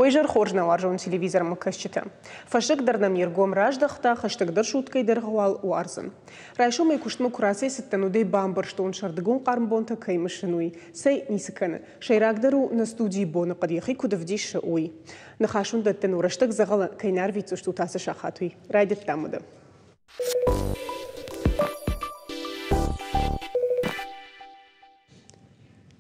Уый изӕр хорз нӕ уарзон телевизормӕ кӕсджытӕ. Фӕззӕг дӕр нӕм не ргом раздӕхта, хӕстӕгдӕр суткӕй дӕргъы уал уарзын. Райсомӕй куыстмӕ куы рацӕйцыдтӕн, уӕдӕй бамбӕрстон, сӕрдыгон хъарм бонтӕ кӕй мысын, уый. Цӕй, ницы кӕны. Сӕйрагдӕр у, нӕ студийы боныхъӕд йӕхи куыд ӕвдисы, уый. Ныхас уын дӕттын, у рӕстӕг дзӕгъӕлы кӕй нӕ арвитдзыстут ацы сахат, уый. Райдыдтам уӕдӕ.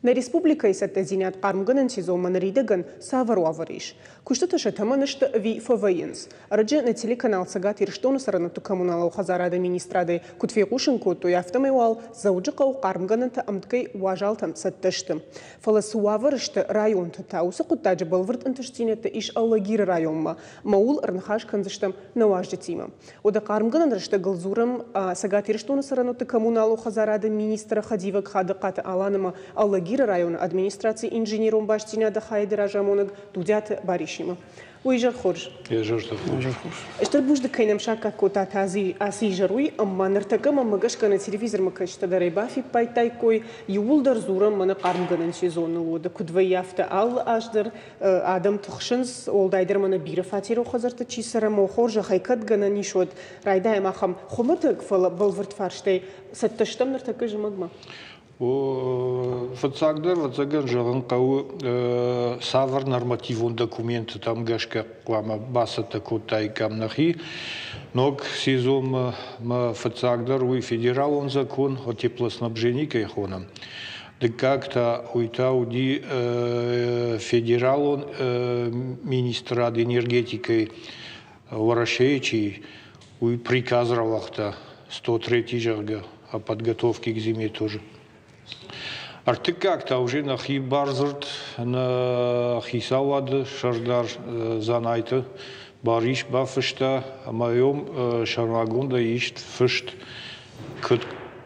Нӕ республикӕйы цӕттӕдзинад хъармгӕнӕн сезонмӕ ныридӕгӕн цавӕр уавӕр ис? Куыстытӕ сӕ тӕмӕн сты ӕви фӕвӕййынц? Ӕрӕджы нӕ телеканал Цӕгат Ирыстоны цӕрӕнуӕтты коммуналон хӕдзарады министрадӕй куыд фехъусын кодтой, афтӕмӕй уал Дзӕуджыхъӕуы хъармгӕнӕнтӕ ӕмткӕй уазалтӕм цӕттӕ сты. Фӕлӕ цы уавӕры сты районты та, уыцы хъуыддаджы бӕлвырд ӕнтыстдзинӕдтӕ ис Алагиры районмӕ. Ӕмӕ ууыл ӕрныхас кӕндзыстӕм нӕ уазджытимӕ. Уӕдӕ хъармгӕнӕн рӕстӕгыл дзурӕм Цӕгат Ирыстоны цӕрӕнуӕтты коммуналон хӕдзарады министры хӕдивӕг Хадыхъаты Алан ӕмӕ Алагиры районы администрацийы инженерон бастдзинады хайады разамонӕг Дудиаты Барисимӕ. Уый изӕр хорз. Изӕр хорз. Стыр бузныг, кӕй нӕм саккаг кодтат ацы изӕр, уый, ӕмӕ ныртӕккӕ мӕнмӕ гӕсгӕ нӕ телевизормӕ кӕсджытӕ дӕр ӕй бафиппайдтаиккой. Иууылдӕр дзурӕм мӕнӕ хъармгӕнӕн сезоныл, уӕдӕ куыд вӕййы, афтӕ алы аз дӕр адӕм тыхсынц, уӕлдайдӕр мӕнӕ бирӕфатерон хӕдзӕртты чи цӕры, ӕмӕ хорзӕхӕй кӕд гӕнӕн ис, уӕд райдайӕм ахӕм хуымӕтӕг, фӕлӕ бӕлвырд фарстӕй. Цӕттӕ стӕм ныртӕккӕ зымӕгмӕ? Фыццагдӕр, ӕвӕццӕгӕн, зӕгъын хъӕуы, цавӕр нормативон документытӕм гӕсгӕ хъуамӕ бацӕттӕ кодтаиккам нӕхи. Ног сезонмӕ фыццагдӕр уый федералон закон о теплоснабжении кӕй хонӕм. Дыккаг та уый та уыди федералон министрад энергетикӕйы Уӕрӕсейы чи, уый приказ рауагъта 103 зӕгъгӕ, о подготовке к зиме тоже. Ӕртыккаг та уже нӕхи бардзырд нӕ хицауады сӕрдар Дзанайты Барис бафыста ӕмӕ йӕм сӕрмагондӕй ист фыст куыд,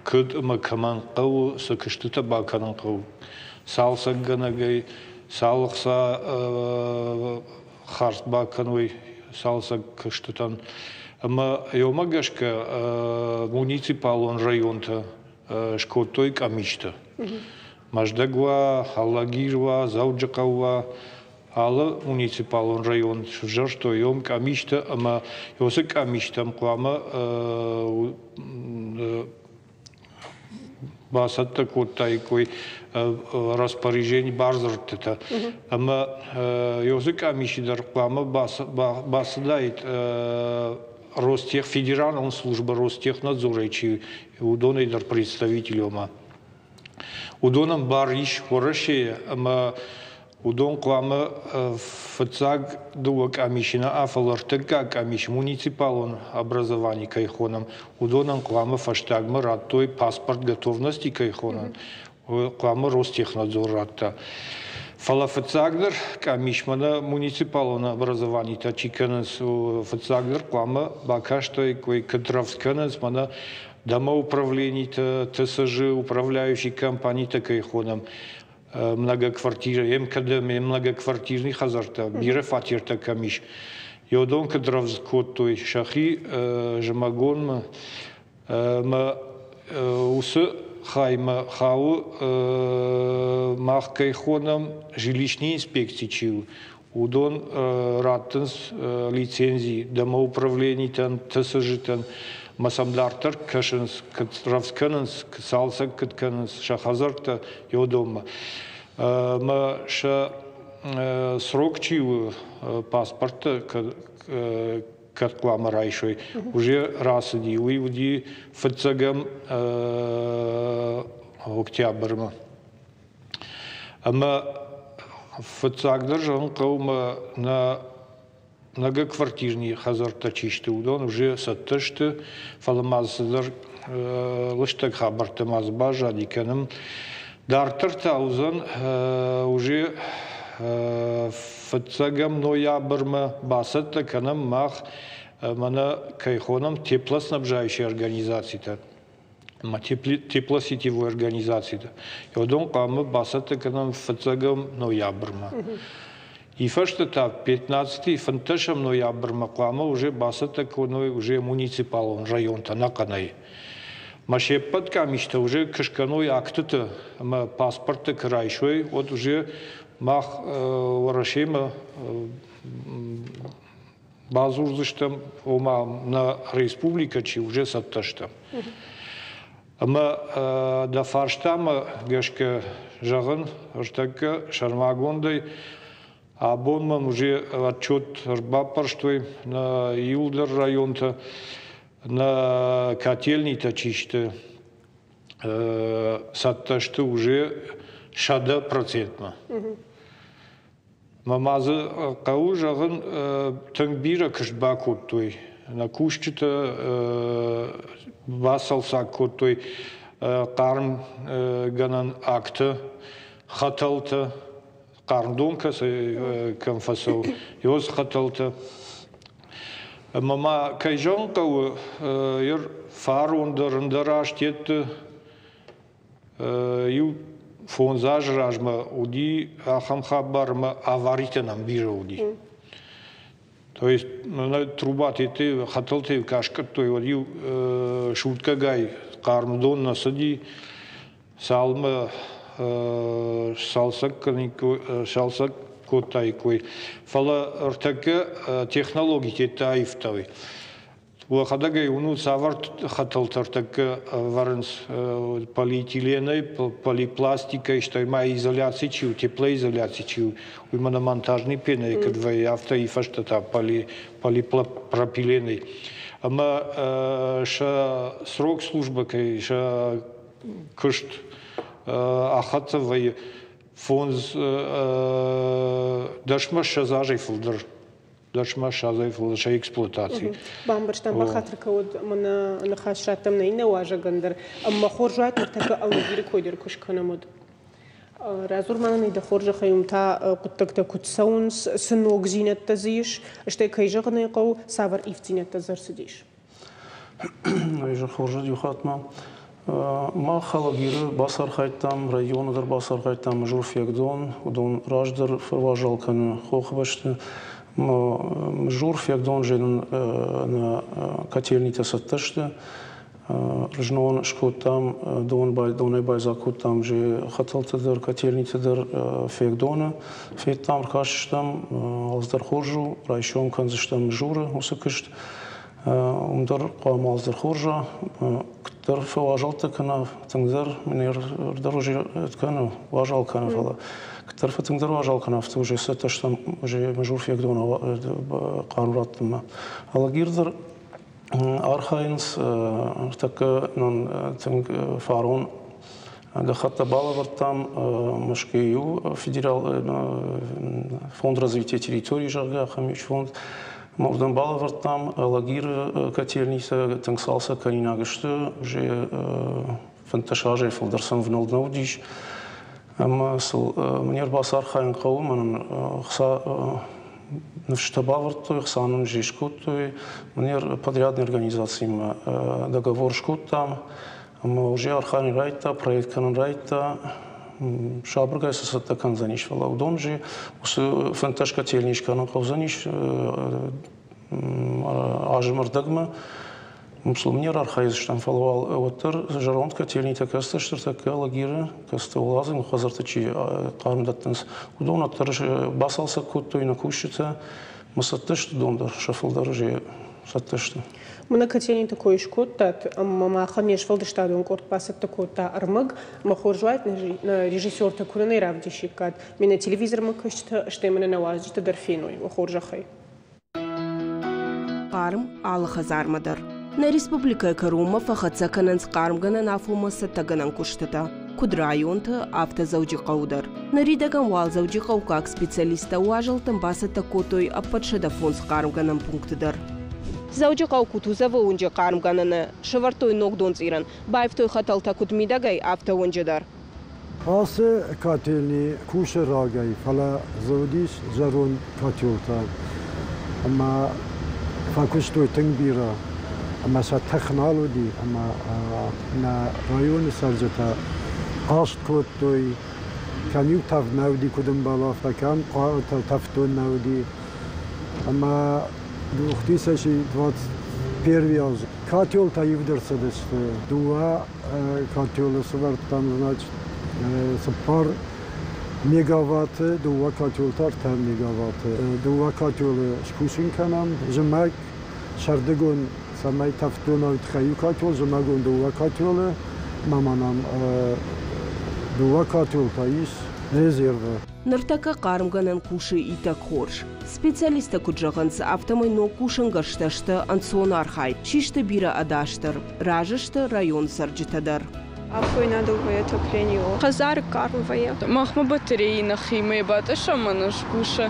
куыд ӕмӕ кӕмӕн хъӕуы, цы куыстытӕ бакӕнын хъӕуы, цалцӕггӕнӕгӕй цал ӕхца хардз бакӕной цалцӕг куыстытӕн. Ӕмӕ уымӕ гӕсгӕ муниципалон районтӕ скодтой къамистӕ. Мӕздӕг уа, Алагир уа, Дзӕуджыхъӕу уа, алы муниципалон район сывзӕрстой уым къамистӕ ӕмӕ уыцы къамистӕм хъуамӕ бацӕттӕ кодтаиккой распоряжени бардзырдтытӕ. Ӕмӕ уыцы къамисы дӕр хъуамӕ бацыдаид Ростех, федералон службӕ Ростехнадзорӕй чи, уыдонӕй дӕр представитель ома. Уыдонӕн бар ис Уӕрӕсейы ӕмӕ уыдон хъуамӕ фыццаг дыууӕ къамисы нӕ, фӕлӕ ӕртыккаг къамис муниципалон образовани кӕй хонӕм, уыдонӕн хъуамӕ фӕстагмӕ радтой паспорт готовности кӕй хонӕм, хъуамӕ Ростехнадзор радта. Фӕлӕ фыццагдӕр къамисмӕ нӕ муниципалон образованитӕ чи кӕнынц, фыццагдӕр хъуамӕ бакастаиккой, куыд рӕвдз кӕнынц, мӕнӕ домоуправленитӕ, ТСЖ, управляющий компанитӕ кӕй хонӕм, многоквартира, МКД, многоквартирный хӕдзӕрттӕ, бирӕ фатертӕ кӕм ис. Уыдон куыд рӕвдз кодтой сӕхи зымӕгонмӕ, ӕмӕ уыцы хаймӕ хауы, мах кӕй хонӕм, жилищный инспекци чи у, Уыдон раттынц лицензи домоуправленитӕн, ТСЖ-тӕн ӕмӕ сӕм дарддӕр кӕсынц, куыд рӕвдз кӕнынц, цалцӕг куыд кӕнынц сӕ хӕдзӕрттӕ уыдонмӕ. Ӕмӕ сӕ срок чи у паспорттӕ кӕд хъуамӕ райсой, уже рацыди. Уый уыди фыццӕгӕм октябрмӕ. Ӕмӕ фыццагдӕр зӕгъын хъӕуы мӕ нӕ многоквартирный хӕдзӕрттӕ чи сты, уыдон уже цӕттӕ сты, фӕлӕ ма дзы цыдӕр лыстӕг хабӕрттӕ ма дзы баззади кӕнӕм. Дарддӕр та уыдзӕн уже фыццӕгӕм ноябрмӕ бацӕттӕ кӕнӕм мах мӕнӕ кӕй хонӕм теплоснабжающие организацитӕ. Ӕмӕ теплосетевой организацитӕ. Уыдон хъуамӕ бацӕттӕ кӕнӕм фыццӕгӕм ноябрмӕ. И фӕстӕ та 15-15 ноябрмӕ хъуамӕ уже бацӕттӕ кӕной уже муниципалон районтӕ ӕнӕхъӕнӕй. Ма се ппӕт къамистӕ уже куы скӕной актыты ӕмӕ паспорттӕ куы райсой, уӕд уже. Мах Уӕрӕсемӕ бадзурдзыстӕм, ома нӕ республикӕ чи уже цӕттӕ стӕм. Ӕмӕ дӕ фарстамӕ гӕсгӕ зӕгъын, ӕртӕккӕ сӕрмагондӕй абон мӕм уже отчет ӕрбаппӕрстой нӕ иуылдӕр районтӕ, нӕ котельнитӕ чи сты, цӕттӕ сты уже 100%-мӕ. Мӕ ма дзы хъӕуы зӕгъын, тынг бирӕ куыст бакодтой. Нӕ кусджытӕ бацалцӕг кодтой хъармгӕнӕн акты, хӕтӕлтӕ, хъармдон кӕм фӕцӕуы, уыцы хӕтӕлтӕ. Ӕмӕ ма, кӕй зӕгъын хъӕуы, фарон дӕр ӕндӕр азтӕтты Иу 5 азы размӕ уыди ахӕм хабар, ӕмӕ аваритӕ нӕм бирӕ уыди. То есть нӕ трубатӕ хӕтӕлтӕ куы аскъуыдтой, уӕд-иу суткӕгай хъарм дон нӕ цыди, цалынмӕ цалцӕг кодтаиккой. Фӕлӕ ӕртӕккӕ технологитӕ аивтой. Уӕхӕдӕг ӕй уынут, цавӕр хӕтӕлтӕ ӕртӕккӕ ӕвӕрынц полиэтиленӕй, полипластикӕй, стӕй ма изоляци чи у, теплоизоляци чи у, уый мӕнӕ монтажный пенӕй куыд вӕййы, афтӕ и фӕстӕ та полипропиленӕй. Ӕмӕ сӕ срок службы кӕй сӕ куыст ахӕццӕ вӕййы 25-20 азӕй фылдӕр. Дӕсмӕ ссӕдзӕй фылдӕр сӕ эксплуатаци. Бамбӕрстам, бахатыр кӕуӕд, мӕнӕ ныхас раттӕм нӕ иннӕ уазӕгӕн дӕр. Ӕмӕ хорз уайд, ныртӕккӕ Алагиры кой дӕр куы скӕнӕм, уӕд. Радзур ма нын, дӕ хорзӕхӕй, уым та хъуыддӕгтӕ куыд цӕуынц, цы ногдзинӕдтӕ дзы ис, стӕй, кӕй зӕгъын ӕй хъӕуы, цавӕр ивддзинӕдтӕ дзы ӕрцыдис? Изӕр хорз иу хатт ма. Мах Алагиры бацархайдтам, районы дӕр бацархайдтам Журфегдон. Уыдон раздӕр фӕуазал кӕны хохбӕсты. Журфегдон же нын нӕ котельнитӕ цӕттӕ сты. Знон скодтам, дон донӕй байдзаг кодтам же хӕтӕлтӕ дӕр, котельнитӕ дӕр фегдоны. Федтам, ркастыстӕм, алцыдӕр хорз у. Райсом кӕндзыстӕм Журы уыцы куыст. Уым дӕр хъуамӕ алцыдӕр хорз уа. Куыддӕр фӕуазӕлттӕ кӕна, тынгдӕр дӕр уже кӕны, уазал кӕны, фӕлӕ куыддӕр фӕтынгдӕр уазал кӕна, афтӕ уже цӕттӕ стӕм уже мӕжурфегдон хъарм раттынмӕ. Алагир дӕр архайынц ныртӕккӕ нын тынг фарон гӕххӕттӕ балӕвӕрдтам Мӕскуыйы иу федерал фонд развития территории, зӕгъгӕ, ахӕм ис фонд. Уырдӕм балӕвӕрдтам Алагиры котельницӕ тынг цалцӕг кӕнинаг сты, уже 15 азӕй фылдӕр сӕм внӕлд нӕ уыдис. Ӕмӕ сыл мне ӕрбацархайын хъӕуы, мӕнӕн хца ныфсытӕ бавӕрдтой, хца нын же скодтой. Мне подрядной организациимӕ договор скодтам, ӕмӕ уже архайын райдыдта, проект кӕнын райдыдта. Сабыргай сӕ цӕттӕ кӕндзӕнис, фӕлӕ уыдон же уыцы 15 котельни скӕнын хъӕудзӕнис азы ӕрдӕгмӕ. Мусулман архайдзыстӕм, фӕлӕ уал уӕддӕр зӕронд котельнитӕ кӕцытӕ сты ӕртӕккӕ Алагиры, кӕцытӕ уӕладзыгон хӕдзӕртты чи хъарм дӕттынц, уыдон уӕддӕр бацалцӕг кодтой нӕ кусджытӕ. Мӕ цӕттӕ сты дон дӕр, сӕ фылдӕр же цӕттӕ сты. Мӕнӕ котельниты кой скодтат, ӕмӕ махӕн не сфӕлдыстадон къорд бацӕттӕ кодта ӕрмӕг. Мӕ хорз уаид, нӕ режиссертӕ куы нӕ равдисиккат, ме нӕ телевизормӕ кӕсджытӕ, стӕй мӕнӕ нӕ уазджытӕ дӕр феной, уӕ хорзӕхӕй. Хъарм алы хӕдзармӕ дӕр. Нӕ республикӕйы кӕронмӕ фӕхӕццӕ кӕнынц хъармгӕнӕн афонмӕ цӕттӕгӕнӕн куыстытӕ, куыд районты, афтӕ Дзӕуджыхъӕуы дӕр. Ныридӕгӕн уал дзӕуджыхъӕуккаг специалисттӕ уазӕлттӕн бацӕттӕ кодтой ӕппӕт 105 хъармгӕнӕн пункты дӕр. Дзӕуджыхъӕу Кутузовы уынджы хъармгӕнӕны сӕвӕрдтой ног донцъирӕн, баивтой хӕтӕлтӕ куыд мидӕгӕй, афтӕ уынджы дӕр. Ацы котельни кусы рагӕй, фӕлӕ дзы уыдис зӕронд котелтӕ ӕмӕ фӕкуыстой тынг бирӕ ӕмӕ сӕ тых нал уыди ӕмӕ нӕ районы цӕрджытӕ хъаст кодтой, кӕм-иу тӕвд нӕ уыди, куыд ӕмбӕлы, афтӕ кӕм тӕвддон нӕ уыди. Ӕмӕ 2021 аз котелтӕ ивд ӕрцыдысты. Дыууӕ котелы сӕвӕрдтам, значит, цыппар Мегаватты, дыууӕ котел та ӕртӕ мегаватты. Дыууӕ котелы скусын кӕнӕм зымӕг, сӕрдыгон, цӕмӕй тӕвддонӕй тыххӕй иу котел, зымӕгон дыууӕ котелы, ма ма нӕм дыууӕ котел та ис резервы. Ныртӕккӕ хъармгӕнӕн кусы иттӕг хорз. Специалисттӕ куыд зӕгъынц, афтӕмӕй ног кусӕнгӕрзтӕ сты ӕнцон архайд, систы бирӕ ӕдасдӕр. Разы сты районы цӕрджытӕ дӕр. Афойнадыл вӕййы отопление. Хӕдзары хъарм вӕййы. Махмӕ батарейы нӕхимӕ батъыссӕм ӕмӕ скусы.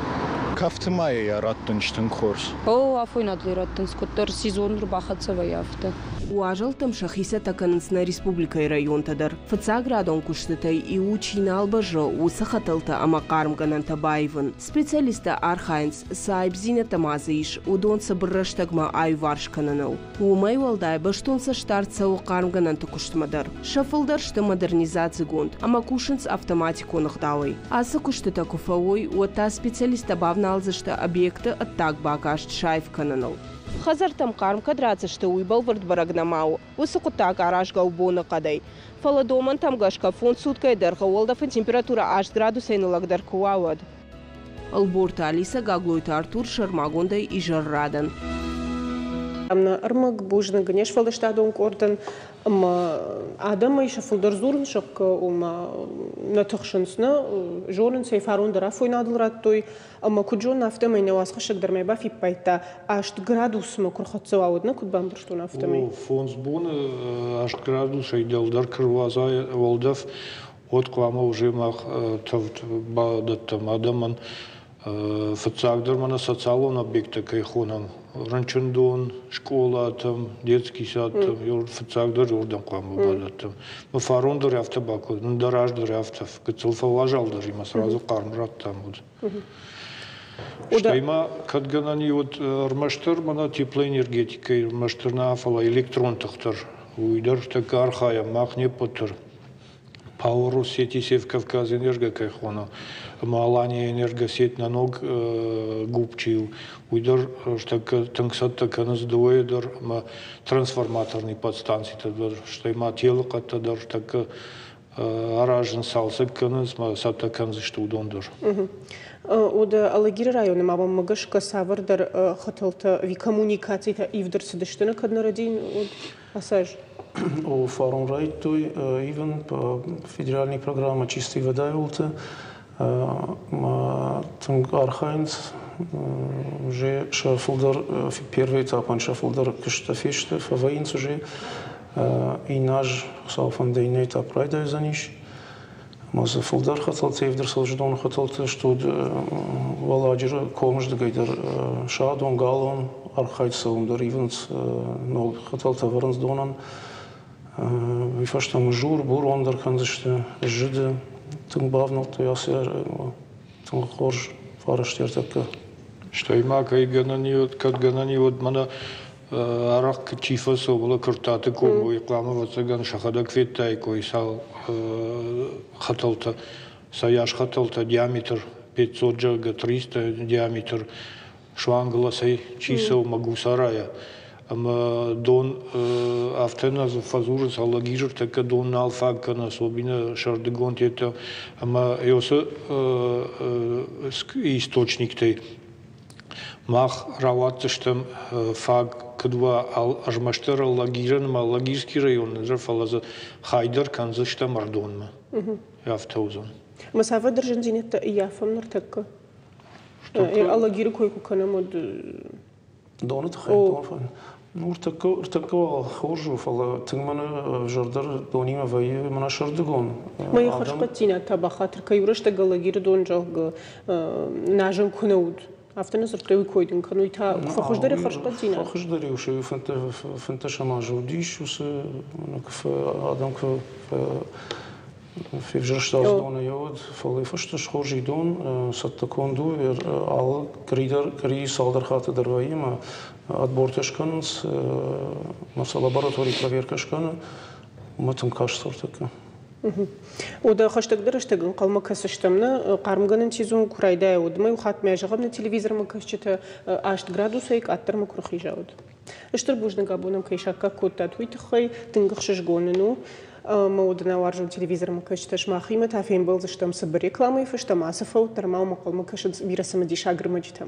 Кӕфты мӕйы йӕ раттынц тынг хорз. О, афойнадыл раттынц, куыддӕр сезон ӕрбахӕццӕ вӕййы, афтӕ. Уазӕлттӕм сӕхи цӕттӕ кӕнынц нӕ республикӕйы районтӕ дӕр. Фыццаградон куыстытӕй иу чи нал бӕззы, уыцы хӕтӕлтӕ ӕмӕ хъармгӕнӕнтӕ баивын. Специалисттӕ архайынц, цы аипдзинӕдтӕ ма дзы ис, уыдон цыбыр рӕстӕгмӕ аиуварс кӕныныл. Уымӕй уӕлдай бӕстон цӕстдард цӕуы хъармгӕнӕнты куыстмӕ дӕр. Сӕ фылдӕр сты модернизацигонд ӕмӕ кусынц автоматикон ӕгъдауӕй. Ацы куыстытӕ куы фӕуой, уӕд та специалисттӕ бавналдзысты объекты ӕддаг бакаст саив кӕныныл. Хӕдзӕрттӕм хъарм кӕд ратдзысты, уый бӕлвырд бӕрӕг нӕма у. Уыцы хъуыддаг аразгӕ у боныхъӕдӕй. Фӕлӕ домӕнтӕм гӕсгӕ фондз суткӕйы дӕргъы уӕлдӕфы температурӕ аст градусӕй ныллӕгдӕр куы уа, уӕд. Ӕлборты Алисӕ, Гаглойты Артур сӕрмагондӕй изӕррадӕн. Ӕрмӕг бузныг не сфӕлдыстадон къордӕн ӕмӕ адӕмӕй сӕ фылдӕр дзурынц, зӕгъгӕ, ома нӕ тыхсынц, нӕ зонынц ӕй, фарон дӕр афойнадыл радтой. Ӕмӕ куыд зонын, афтӕмӕй нӕ уацхӕссӕг дӕр мӕ бафиппайдта, аст градусмӕ куы рхӕццӕ уа, уӕд нӕ куыд бамбӕрстон, афтӕмӕй. Фондз боны аст градусӕй дӕлдӕр куы руадза уӕлдӕф, уӕд хъуамӕ уже мах тӕвд бадӕттӕм адӕмӕн. Фыццагдӕр мӕнӕ социалон объекттӕ кӕй хонӕм, рынчындон, скъолатӕм, детский садтӕм, фыццагдӕр уырдӕм хъуамӕ бадӕттӕм. Мы фарон дӕр афтӕ бакодтам, ӕндӕр аз дӕр афтӕ, гыццыл фӕуазалдӕр и мӕ сразу хъарм радтам уыд. Стӕй ма кӕд гӕнӕн и, уӕд ӕрмӕстдӕр мӕнӕ теплоэнергетикӕйы ӕрмӕстдӕр нӕ, фӕлӕ электрон тых дӕр. Уый дӕр тӕккӕ архайӕм мах не ппӕт дӕр. Power Россети Севкавказэнерго кӕй хоны, ӕмӕ Алания энергосеть нӕ ног гуп чи у, уый дӕр тӕккӕ тынг цӕттӕ кӕнынц дыууӕйы дӕр ӕмӕ трансформаторный подстанцитӕ дӕр, стӕй ма телыхъӕдтӕ дӕр тӕккӕ аразынц, цалцӕг кӕнынц ӕмӕ цӕттӕ кӕндзысты уыдон дӕр. Уӕдӕ Алагиры районы ма мӕнмӕ гӕсгӕ цавӕрдӕр хӕтӕлтӕ ӕви коммуникацитӕ ивд ӕрцыдысты, кӕд нӕ рӕдийын, уӕд ацы аз? О, фарон райдыдтой ивын федеральный программа «Чистая вода» уылты. Тынг архайынц уже сӕ фылдӕр первый этапӕн сӕ фылдӕр куысттӕ фесты, фӕвӕййынц уже. Иннӕ аз Хуыцауы фӕндӕй иннӕ этап райдайдзӕнис. Ӕмӕ дзы фылдӕр хӕтӕлтӕ ивд ӕрцӕудзысты доны хӕтӕлтӕ сты уӕд Уӕлладжыры комыздыгӕй дӕр садон, галон архайд цӕуын дӕр ивынц, ног хӕтӕлтӕ ӕвӕрынц донӕн. Уый фӕстӕ мызур, бурон дӕр кӕндзысты, зыды. Тынг бавнӕлдтой ацы тынг хорз фарст ӕртӕккӕ. Стӕй ма кӕй гӕнӕн и, кӕд гӕнӕн и, уӕд мӕнӕ арӕх чи фӕцӕуы, уӕлӕ Куырттаты комы, уый хъуамӕ, ӕвӕццӕгӕн, сӕхӕдӕг федтаиккой цал хӕтӕлтӕ, цӕйас хӕтӕлтӕ, диаметр 500, зӕгъгӕ, 300 диаметр суанг ласӕй чи цӕуы Магусарайӕ. Ӕмӕ дон афтӕ нӕ фӕдзурынц, Алагиры тӕккӕ дон нал фаг кӕны, особенно сӕрдыгон тетӕ ӕмӕ уыцы источниктӕй мах рауадздзыстӕм фаг куыд уа ӕрмӕстдӕр Алагирӕн ӕмӕ Алагирский районы дӕр, фӕлӕ дзы хай дӕр кӕндзыстӕм Ӕрдонмӕ. Афтӕ уыдзӕн. Ӕмӕ цавӕрдӕр зындзинӕдтӕ ӕййафӕм ныртӕккӕ? Алагиры кой куы кӕнӕм, уӕд Доны тыххӕй дон Ну, ӕртӕккӕ уал хорз у, фӕлӕ тынг мӕнӕ ӕвзӕрдӕр донимӕ вӕййы мӕнӕ сӕрдыгон. Мӕ хӕрзхъӕддзинад та бахатыр кӕй рӕстӕг Алагиры дон, зӕгъгӕ, нӕзын куы нӕ уыд. Афтӕ нӕ дзырдтой, уый кой дын кӕн, уый та фӕхуыздӕр хӕрзхъӕддзинад. Фӕхуыздӕр-иу сӕ фынддӕсӕм азы уыдис, уыцы адӕм куы Февзӕрста доны уӕд, фӕлӕ фӕстӕ схорз и дон, цӕттӕ конд у, алы къуыри дӕр, къуыри цалдӕр хатты дӕр вӕййы ӕмӕ отбортӕ скӕнынц, ӕмӕ сӕ лаборатори проверкӕ скӕны, уымӕ тынг каст ӕртӕккӕ. Уӕдӕ хӕстӕгдӕр рӕстӕг ӕнхъӕлмӕ кӕсыстӕм нӕ хъармгӕнӕн сезон куы райдайа, уӕдмӕ иу хатт мӕ зӕгъӕм нӕ телевизормӕ кӕсджытӕ аст градусӕй къаддӕрмӕ куы рхиза, уӕд. Стыр бузныг абон ӕм кӕй саккаг кодтат, уый тыххӕй тынг ӕхсызгон нын у. Мӕ уды нӕ уарзон телевизормӕ кӕсджытӕ, сымахимӕ та фембӕлдзыстӕм цыбыр рекламӕйы фӕстӕ ма ацы фӕуд дӕр ма уым ӕнхъӕлмӕ кӕсынц бирӕ цымыдисаг ӕрмӕджытӕ.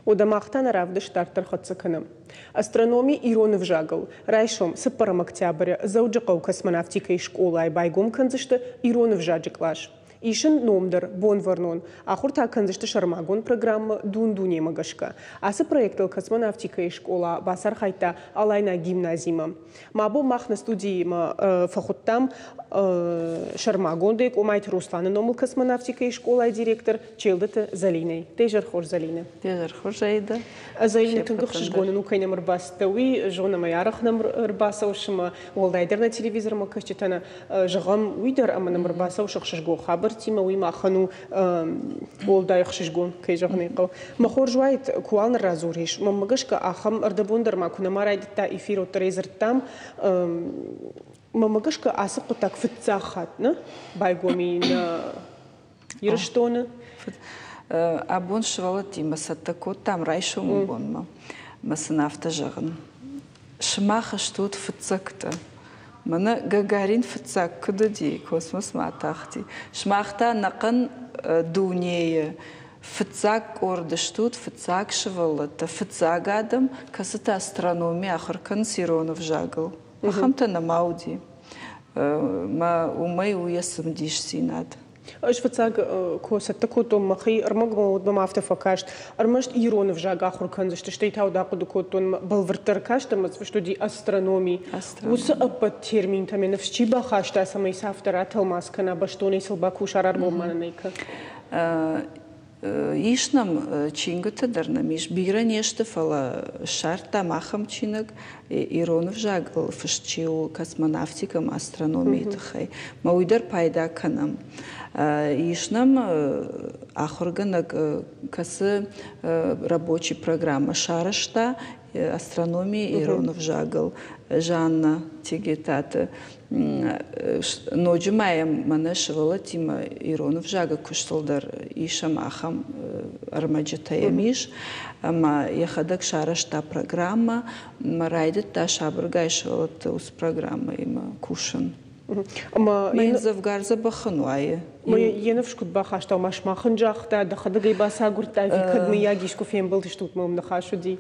Уӕдӕ мах та нӕ равдыст дарддӕр хӕццӕ кӕнӕм. Астрономи ирон ӕвзагыл. Райсом, цыппӕрӕм октябры, Дзӕуджыхъӕуы космонавтикӕйы скъолайы байгом кӕндзысты ирон ӕвзаджы кълас. Ис ын ном дӕр, Бонвӕрнон. Ахуыр та кӕндзысты сӕрмагонд программӕ Дун-дунемӕ гӕсгӕ. Ацы проектыл космонавтикӕйы скъола бацархайдта Алайнаг гимназимӕ. Мӕ бон мах нӕ студиимӕ фӕхуыдтам сӕрмагондӕй Къомайты Русланы номыл космонавтикӕйы скъолайы директор Челдыты Зӕлинӕ. Де зӕр хорз, Зӕлинӕ. Де зӕр хорз, Аида. Зӕлинӕ, тынг ӕхсызгон ын у, кӕй нӕм ӕрбацыдтӕ, уый. Зонӕм ӕй, арӕх нӕм ӕрбацӕуыс ӕмӕ уӕлдайдӕр нӕ телевизормӕ кӕсджытӕ нӕ зӕгъӕм, уый дӕр ӕмӕ нӕм ӕрбацӕуыс ӕхсызгон хабӕрттимӕ, уый махӕн у уӕлдай ӕхсызгон, кӕй зӕгъын ӕй хъӕуы. Мӕ хорз уаид, куы уал ныррадзурис. Мӕнмӕ гӕсгӕ, ахӕм ӕрдӕбон дӕр ма куы нӕма райдыдта эфир, уӕддӕр ӕй дзырдтам. Мӕнмӕ гӕсгӕ, ацы хъуыддаг фыццаг хатт нӕ байгом и нӕ Ирыстоны. Абон сывӕллӕттимӕ цӕттӕ кодтам райсомы бонмӕ. Мӕ сын афтӕ зӕгъын. Сымах стут фыццӕгтӕ. Мӕнӕ Гагарин фыццаг куыд уыди, космосмӕ атахти. Сымах та ӕнӕхъӕн дунейы фыццаг къорд стут, фыццаг сывӕллӕттӕ, фыццаг адӕм, кӕцытӕ астрономи ахуыр кӕнынц ирон ӕвзагыл. Ахӕмтӕ нӕма уыди. Мӕ уымӕй у йӕ цымыдисдзинад. Ӕз фыццаг куы цӕттӕ кодтон мӕхи ӕрмӕгмӕ, уӕд мӕм афтӕ фӕкаст, ӕрмӕст ирон ӕвзаг ахуыр кӕндзысты, стӕй та уӕд ахъуыды кодтон, бӕлвырддӕр каст ӕмӕ фыст уыди астрономи. Уыцы ӕппӕт терминтӕ мӕ ныфс чи бахаста, цӕмӕй сӕ афтӕ ратӕлмац кӕна, бӕстонӕй сыл бакуса, раргом ма нын ӕй кӕн. Ис нӕм чингуытӕ дӕр нӕм ис, бирӕ не сты, фӕлӕ ссардтам ахӕм чиныг, ирон ӕвзагыл фыст чи у космонавтикӕ ӕмӕ астрономийы тыххӕй. Мӕ уый дӕр пайда кӕнӕм. Ис нӕм ахуыргӕнӕг, кӕцы рабочий программӕ сарӕзта астрономийы ирон ӕвзагыл Жанна Тегетаты. Ноджы ма йӕм мӕнӕ сывӕллӕттимӕ ирон ӕвзагы куыстыл дӕр исӕм ахӕм ӕрмӕджытӕ йӕм ис. Ӕмӕ йӕхӕдӕг сарӕзта программӕ ӕмӕ райдыдта сабыргай сывӕллӕтты уыцы программӕимӕ кусын. Ӕмӕ йын дзӕвгар дзӕбӕхӕн уайы. Йӕ ныфс куыд бахаста, ома сымах ын загъта, дӕхӕдӕг ӕй бацагуырдтай, ӕви кӕд мыййаг искуы фембӕлдыстут, мӕ уым ныхас уыди?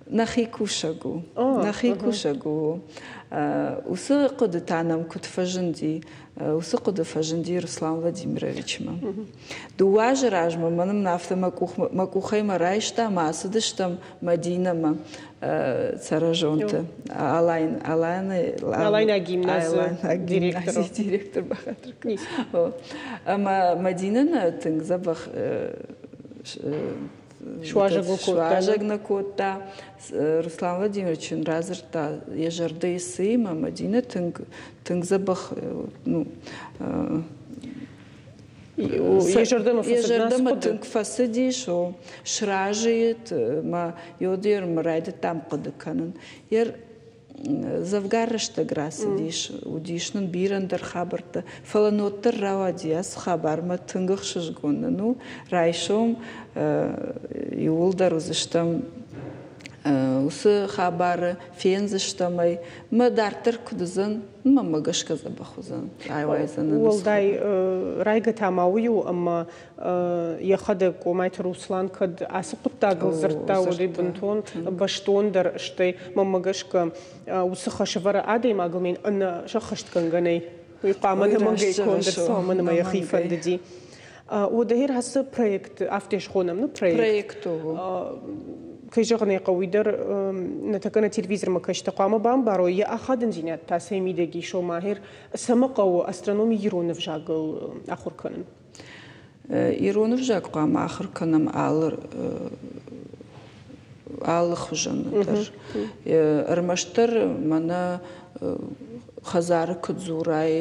Нӕхи кусӕг у. Нӕхи кусӕг у. Уыцы хъуыды та нӕм куыд фӕзынди? Уыцы хъуыды фӕзынди Руслан Владимировичмӕ. Дыууӕ азы размӕ мӕн мын афтӕ мӕ къухӕй мӕ райста ӕмӕ ацыдыстӕм Мӕдинӕмӕ Цӕрӕзонты Алайн Алайнаг гимназы директор бахатыр. Ӕмӕ Мӕдинӕ нӕ тынг дзӕбӕх Суазӕг нӕ кодта. Руслан Владимирович ын радзырдта йӕ зӕрдӕйы цыимӕ Мӕдинӕ тынг тынг дзӕбӕх ну йӕ зӕрдӕмӕ тынг фӕцыдис, о, сразы мӕ йодер райдыдтам хъуыды кӕнын. Дзӕвгар рӕстӕг рацыдис, уыдис нын бирӕ ӕндӕр хабӕрттӕ, фӕлӕ ноддӕр рауади ацы хабармӕ тынг ӕхсызгон нын у. Райсом иууылдӕр уыдзыстӕм уыцы хабары, фендзыстӕм ӕй. Мӕ дарддӕр куыд уыдзӕн, мӕнмӕ гӕсгӕ дзӕбӕх уыдзӕн, рауайдзӕн. Уӕлдай райгӕ та ма уый у, ӕмӕ йӕхӕдӕг Къомайты Руслан кӕд ацы хъуыддагыл дзырдта, уӕд ӕй бынтон бӕстондӕр, стӕй мӕнмӕ гӕсгӕ уыцы хӕсӕвӕры адӕймагыл мен ӕнӕ сӕххӕстгӕнгӕ нӕй. Уый хъуамӕ нӕмӕнгӕй конд ӕрцӕуа, мӕн ӕмӕ йӕхи фӕндыди. Уӕдӕ ацы проект, афтӕ схонӕм, ну проект. Проект у. Кӕй зӕгъын ӕй хъӕуы, уый дӕр ныртӕккӕ нӕ телевизормӕ кӕсджытӕ хъуамӕ бамбарой, йӕ ахадындзинад та цӕй мидӕг ис, ома цӕмӕ хъӕуы астрономи ирон ӕвзагыл ахуыр кӕнын? Ирон ӕвзаг хъуамӕ ахуыр кӕнӕм алы алы хуызӕн дӕр. Ӕрмӕстдӕр мӕнӕ хӕдзары куыд дзурай,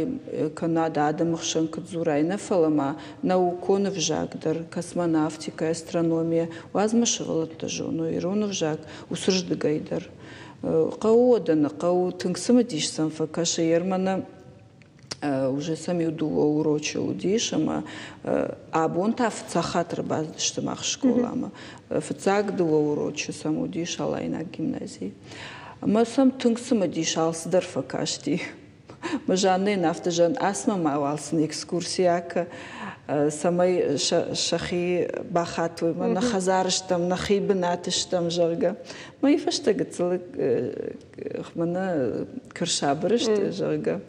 кӕнӕ адӕмы хсӕн куыд дзурай, нӕ фӕлӕ ма наукон ӕвзаг дӕр, космонавтикӕ, астрономия, уадз мӕ сывӕллӕттӕ зоной ирон ӕвзаг уыцырдыгӕй дӕр. Хъӕуы уӕдӕ нӕ хъӕуы, тынг цымыдис сӕм фӕкӕсы, йе мӕнӕ Уже сӕм иу дыууӕ урочы уыдис ӕмӕ абон та фыццаг хатт ӕрбацыдысты мах скъоламӕ. Фыццаг дыууӕ урочы сӕм уыдис Алайнаг гимназийы. Ӕмӕ сӕм тынг цымыдис алцыдӕр фӕкасти. Мӕ Жаннӕйӕн афтӕ зӕгъын, ацмӕ ма уал сын экскурси акӕ, цӕмӕй сӕхи бахатой, мӕ нӕ хӕдзары стӕм, нӕхи бынаты стӕм, зӕгъгӕ. Мӕйы фӕстӕ гыццыл мӕнӕ куы рсабыр сты, зӕгъгӕ,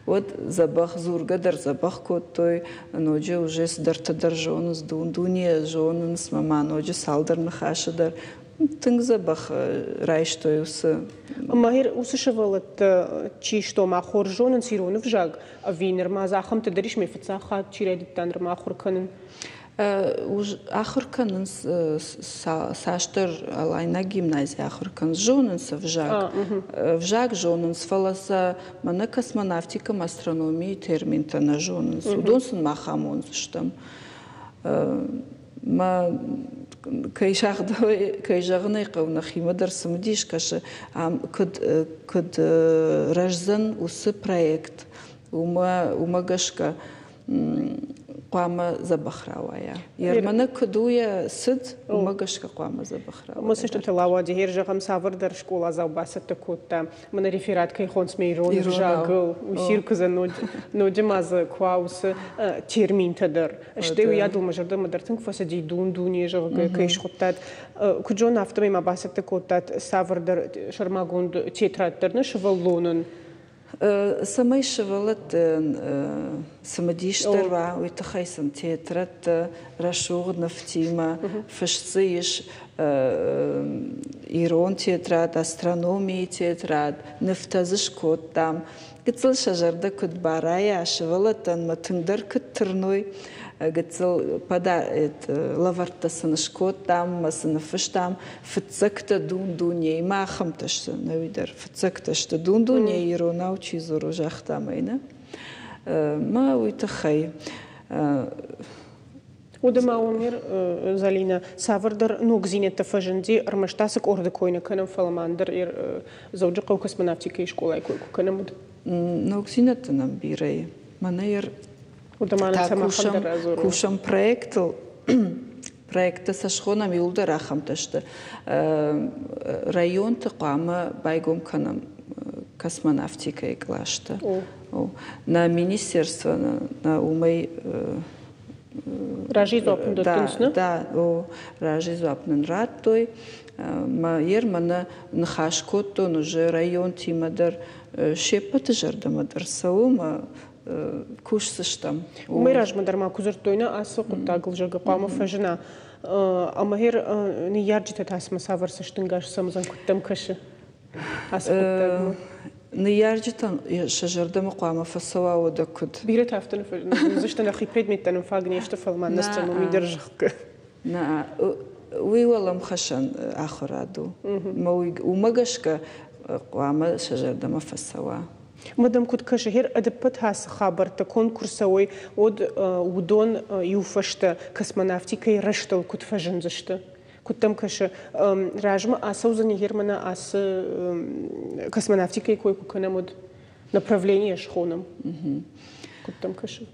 уӕд дзӕбӕх дзургӕ дӕр дзӕбӕх кодтой, ноджы уже цыдӕртӕ дӕр зонынц, дун-дуне зонынц, мӕ ма ноджы цалдӕр ныхасы дӕр тынг дзӕбӕх райстой уыцы. Ӕмӕ уыцы сывӕллӕттӕ чи сты, ома хорз зонынц ирон ӕвзаг, ӕви нырма дзы ахӕмтӕ дӕр ис, ме фыццаг хатт чи райдыдта нырма ахуыр кӕнын? Ахуыр кӕнынц цасдӕр алайнаг гимназийы ахуыр кӕнынц, зонынц ӕвзаг. Ӕвзаг зонынц, фӕлӕ сӕ мӕнӕ космонавтикӕ ӕмӕ астрономийы терминтӕ нӕ зонынц. Уыдон сын мах амондзыстӕм. Мӕ кӕй кӕй зӕгъын ӕй хъӕуы, нӕхимӕ дӕр цымыдис кӕсы, ам куыд, куыд рӕздзӕн уыцы проект, уымӕ, уымӕ гӕсгӕ хъуамӕ дзӕбӕх рауайа. Ерманы куыд у йӕ цыд, уымӕ гӕсгӕ хъуамӕ дзӕбӕх рауайа. Мӕ цӕстытыл ауади, гъер зӕгъӕм, цавӕрдӕр скъоладзау бацӕттӕ кодта, мӕнӕ реферат кӕй хонсмӕ ирон ӕвзагыл, усир куыдзӕн ноджы ма дзы куы уа уыцы терминтӕ дӕр. Стӕй уыйадыл мӕ зӕрдӕмӕ дӕр тынг фӕцыди дун-дуне, зӕгъгӕ, кӕй схуыдтат. Куыд зонын, афтӕмӕй ма бацӕттӕ кодтат цавӕрдӕр сӕрмагонд тетрад дӕр нӕ сывӕллонӕн. Цӕмӕй сывӕллӕттӕн цымыдисдӕр уа, уый тыххӕй сын тетрӕдтӕ рӕсугъд нывтимӕ фыст дзы ис ирон тетрад, астрономийы тетрад, нывтӕ дзы скодтам. Гыццыл сӕ зӕрдӕ куыд барайа, сывӕллӕттӕн ма тынгдӕр куыд тырной, гыццыл лӕвӕрттӕ сын скодтам ӕмӕ сын ныффыстам фыццӕгтӕ дун-дунейы ма ахӕмтӕ сты, ӕнӕуи дӕр фыццӕгтӕ сты дун-дунейы иронау чи дзуры, загъта мӕ Мӕ уый тыххӕй Уӕдӕ ма Омер, Залинӕ, цавӕрдӕр ногдзинӕдтӕ фӕзынди, ӕрмӕст ацы къорды кой нӕ кӕнӕм, фӕлӕ ма ӕндӕр Дзӕуджыхъӕуы космонавтикӕйы скъолайы кой куы кӕнӕм, уӕд? Ногдзинӕдтӕ нӕм бирӕ и. Мӕнӕ та кусӕм, кусӕм проектыл. Проекттӕ сӕ схонӕм иуылдӕр ахӕмтӕ сты. Районты хъуамӕ байгом кӕнӕм космонавтикӕйы къластӕ. Нӕ министерство нӕ уымӕй Разыйы дзуапп нын дӕттынц, нӕ? Да, о, разыйы дзуапп нын радтой. Мӕ ер мӕнӕ ныхас кодтон уже районтимӕ дӕр се ппӕты зӕрдӕмӕ дӕр цӕуы мӕ кусдзыстӕм. Уымӕй размӕ дӕр ма куы дзырдтой, нӕ ацы хъуыддагыл, зӕгъгӕ, хъуамӕ фӕзына. Ӕмӕ гъер ныййарджытӕ та цымӕ цавӕр цӕстӕнгас сӕм уыдзӕн, куыд дӕм кӕсы ацы хъуыддагмӕ? Ныййарджытӕн сӕ зӕрдӕмӕ хъуамӕ фӕцӕуа уӕдӕ куыд? Бирӕтӕ афтӕ ныффысдзысты, нӕхи предметтӕ нын фаг не сты, фӕлӕ ма астрономи дӕр, зӕгъгӕ. Нӕ, уый уӕлӕмхасӕн ахуырад у. Уымӕ гӕсгӕ хъуамӕ сӕ зӕрдӕмӕ фӕцӕуа. Ӕмӕ дӕм куыд кӕсы, гъер ӕдӕппӕт ацы хабӕрттӕ конкурс цӕуой, уӕд уыдон иу фӕстӕ космонавтикӕйы рӕзтыл куыд фӕзындзысты? Куыд дӕм кӕсы, размӕ ацӕудзӕни гъер мӕнӕ ацы космонавтикӕйы кой куы кӕнӕм, уӕд направление схонӕм? Куыд дӕм кӕсы?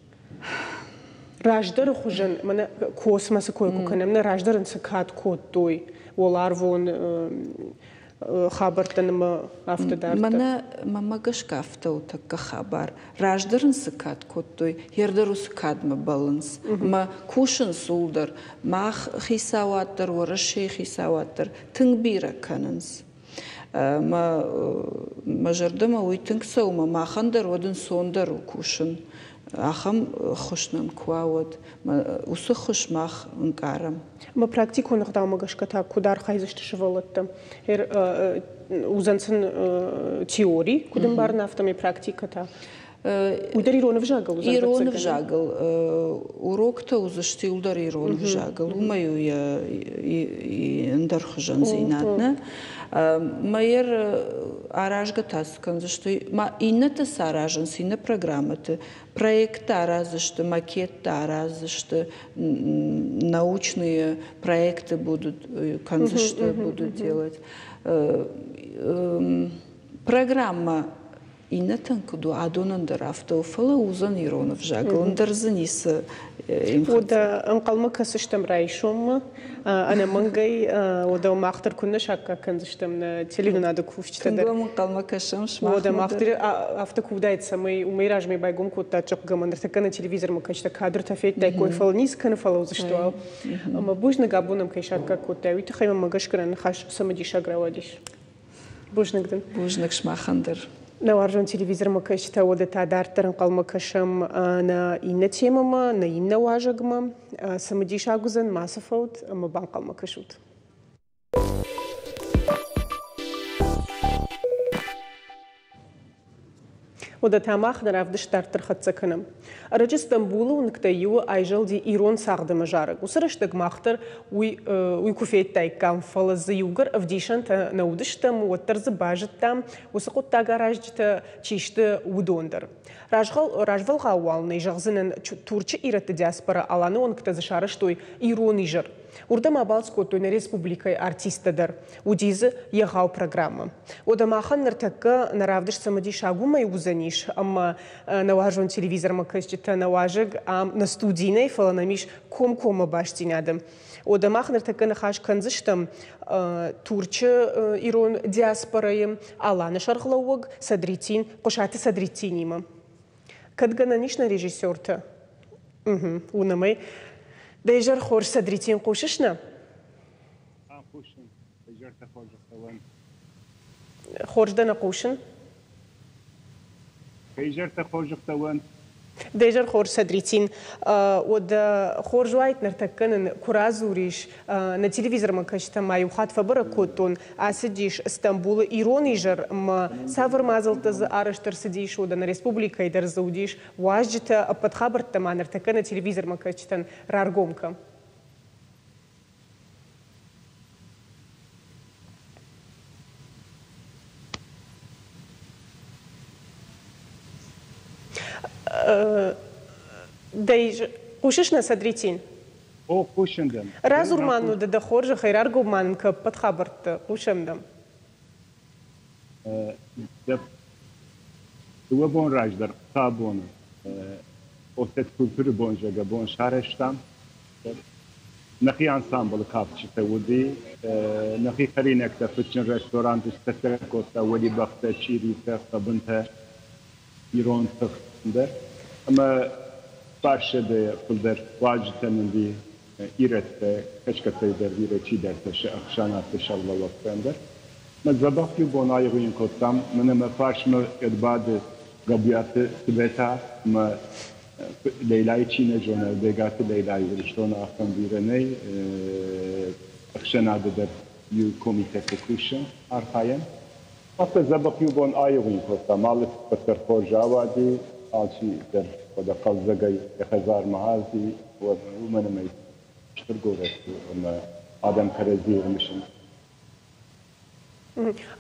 Раздӕры хуызӕн, мӕнӕ космосы кой куы кӕнӕм, нӕ раздӕр ын цы кад кодтой, уӕларвон хабӕрттӕ нымӕ афтӕ дарддӕр. Мӕнӕ мӕмӕ гӕсгӕ афтӕ у тӕккӕ хабар. Раздӕр ын цы кад кодтой, ӕрдӕр уыцы кадмӕ бӕллынц. Ӕмӕ кусынц ууыл дӕр. Мах хицауад дӕр, Уӕрӕсейы хицауад дӕр тынг бирӕ кӕнынц. Мӕ, мӕ зӕрдӕмӕ уый тынг цӕуы, мӕ махӕн дӕр уӕд ӕнцондӕр у кусын. Ахӕм ххуыс нӕм куы уа, уӕд уыцы ххуыс мах ӕнкъарӕм. Ӕмӕ практикон ӕгъдаумӕ гӕсгӕ та куыд архайдзысты сывӕллӕттӕ? Уыдзӕн сын теори, куыд ӕмбарын, афтӕмӕй практикӕ та? Уый дӕр ирон ӕвзагыл уыдзӕн? Ирон ӕвзагыл. Уроктӕ уыдзысты иуылдӕр ирон ӕвзагыл. Уымӕй у йӕ ӕндӕр хуызӕндзинад, нӕ? Мӕйӕр аразгӕ та цы кӕндзысты? Ма иннӕтӕ цы аразынц, иннӕ программӕты проекттӕ араздзысты, макеттӕ араздзысты, научные проекты будут кӕндзысты, будут делать. Программӕ Иннӕтӕн куыд у, адонӕн дӕр афтӕ у, фӕлӕ уыдзӕн ирон ӕвзагыл, ӕндӕр дзы ницы. Уӕдӕ ӕнхъӕлмӕ кӕсыстӕм райсоммӕ, ӕнӕмӕнгӕй, уӕдӕ мах дӕр куыннӕ саккаг кӕндзыстӕм нӕ телеуынынады кусджытӕ дӕр. Тынг уӕм ӕнхъӕлмӕ кӕсӕм сымахмӕ. Уӕдӕ мах дӕр афтӕ куы уыдаид, цӕмӕй уымӕй размӕ байгом кодта чъыхъгӕмӕ, ныртӕккӕ нӕ телевизормӕ кӕсджытӕ кадртӕ федтаиккой, фӕлӕ ницы кӕны, фӕлӕ уыдзысты уал. Ӕмӕ бузныг, абон ӕм кӕй саккаг кодтай, уый тыххӕй мӕм гӕсгӕ нӕ ныхас цымыдисаг рауадис. Бузныг дын. Бузныг сымахӕн дӕр. Нӕ уарзон телевизормӕ кӕсджытӕ, уӕдӕ та дарддӕр ӕнхъӕлмӕ кӕсӕм нӕ иннӕ темӕмӕ, нӕ иннӕ уазӕгмӕ. Цымыдисаг уыдзӕн, мацы фӕут ӕмӕ банхъӕлмӕ кӕсут. Уӕдӕ та мах нӕ равдыст дарддӕр хӕццӕ кӕнӕм. Ӕрӕджы Стамбулы уынгтӕй иуы айзӕлди ирон цагъд ӕмӕ зарӕг. Уыцы рӕстӕг мах дӕр уый, уый куы федтаиккам, фӕлӕ дзы иугӕр ӕвдисӕнтӕ нӕ уыдыстӕм, уӕддӕр дзы базыдтам, уыцы хъуыддаг аразджытӕ чи сты, уыдон дӕр. Развӕлгъау уал нӕ зӕгъдзынӕн, Турчы ирӕтты диаспорӕ Аланы уӕнгтӕ дзы сарӕзтой ирон изӕр. Уырдӕм абалц кодтой нӕ республикӕйы артисттӕ дӕр. Уыди дзы егъау программӕ. Уӕдӕ махӕн ныртӕккӕ нӕ равдыст цымыдисаг уымӕй уыдзӕнис, ӕмӕ нӕ уарзон телевизормӕ кӕсджытӕ нӕ уазӕг ам нӕ студийы нӕй, фӕлӕ нӕм ис комкоммӕ бастдзинады. Уӕдӕ мах ныртӕккӕ ныхас кӕндзыстӕм Турчы ирон диаспорӕйы Аланы сӕргълӕууӕг Садритин, Хъуысаты Садритинимӕ. Кӕд гӕнӕн ис нӕ режиссертӕ? Уынӕм ӕй. Дӕ изӕр хорз, Садритин, хъусыс нӕ? Хъусын. Изӕртӕ хорз цӕуӕн. Хорз дӕ нӕ хъусын? Изӕртӕ хорз цӕуӕн. Дӕ изӕр хорз, Садритин. Уӕдӕ хорз уаид ныртӕккӕ нын куы радзурис, нӕ телевизормӕ кӕсджытӕ ма иу хатт фӕбӕрӕг кодтон, ацыдис Стамбулы ирон изӕр ӕмӕ цавӕр мадзӕлттӕ дзы арӕзт ӕрцыдис, уӕдӕ нӕ республикӕйы дӕр дзы уыдис уазджытӕ, ӕппӕт хабӕрттӕ ма ныртӕккӕ нӕ телевизормӕ кӕсджытӕн раргом кӕн. Хъусыс нӕ, Садритин? О, хъусын дӕм. Радзур ма нын дӕ хорзӕхӕй, раргом ма нын кӕ ӕппӕт хабӕрттӕ. Хъусӕм дӕм. Дыууӕ бон раздӕр, хуыцаубоны, Осет культуры бон, зӕгъгӕ, бон сарӕзтам. Нӕхи ансамблы кафджытӕ уыди, нӕхи хӕринӕгтӕ фыдджын ресторанты сцӕттӕ кодта уӕлибӕхтӕ, чъиритӕ, хъӕбынтӕ, ирон тых дӕр. Ӕмӕ фарсӕдӕ фылдӕр уазджытӕ нын уыди ирӕттӕ, кӕсгӕттӕй дӕр бирӕ чидӕртӕ сӕ ӕхсӕнадты сӕргълӕууӕгтӕн дӕр. Мӕ дзӕбӕх иу бон аивгъуыйын кодтам, мӕнӕ мӕ фарсмӕ ӕрбады Габиаты Светӕ ӕмӕ Лейлайы чи нӕ зоны, Бегаты Лейлайы Ирыстоны ахӕм бирӕ нӕй, ӕхсӕнады дӕр иу комитеты кусы, архайӕм. Афтӕ дзӕбӕх иу бон аивгъуыйын кодтам, алы цыппӕрдӕр хорз ауади, алчи дӕр уӕдӕ хъӕлдзӕгӕй йӕ хӕдзармӕ ацыди, уымӕн ӕмӕ стыр горӕт у ӕмӕ адӕм кӕрӕдзийы мысынц.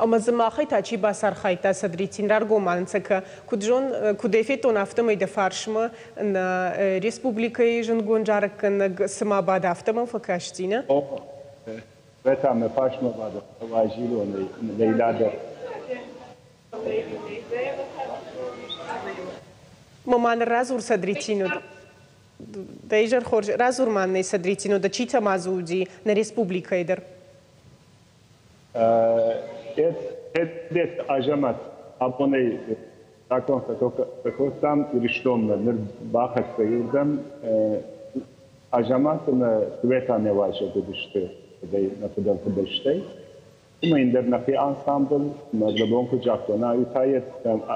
Ӕмӕ дзы махӕй та чи бацархайдта Садритин раргом ма нын сӕ кӕ. Куыд зон, куыд ӕй федтон, афтӕмӕй дӕ фарсмӕ нӕ республикӕйы зындгонд зарӕггӕнӕг цыма бады, афтӕ мӕм фӕкасти, нӕ? Бетӕ мӕ фарсмӕ бады Уазилонӕй Лейлӕ дӕр. Ма ма ныр радзур Садритино. Дӕ изӕр хорз. Радзур ма нын Садритино, дӕ читӕ ма дзы уыди нӕ республикӕйы дӕр? Эдет Азӕмӕт абонӕй закон фӕкодтам Ирыстонмӕ, ныр бахӕццӕ уырдӕм. Азӕмӕт ӕмӕ Светӕ не уазӕг уыдысты нӕ фыдӕлты бӕстӕй. Уымӕ ӕндӕр нӕхи ансамбль, мӕ бон куыд загътон, ай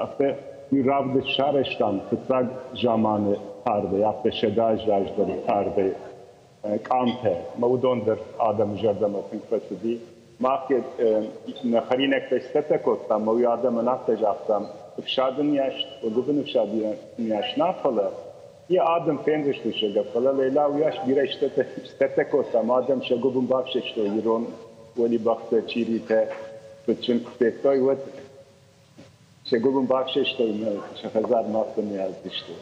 афтӕ иу равдыст сарӕзтам фыццаг заманы цардӕй, афтӕ 100 азы раздӕры цардӕй къамтӕ, ӕмӕ уыдон дӕр адӕмы зӕрдӕмӕ тынг фӕцыди. Мах нӕ хӕринӕгтӕ сцӕттӕ кодтам, ӕмӕ уый адӕмӕн афтӕ загътам, ӕфсады ниас, гуыбын ӕфсады ниас нӕ, фӕлӕ йӕ адӕм фендзысты сӕ фӕлӕ Лейла уыйас бирӕ сцӕттӕ кодтам, адӕм сӕ гуыбын бафсӕстой ирон уӕлибӕхтӕ, чъиритӕ, фыдджын куы федтой, уӕд сӕ гуыбын бафсӕстой ӕмӕ сӕ хӕдзармӕ афтӕ не аздысты.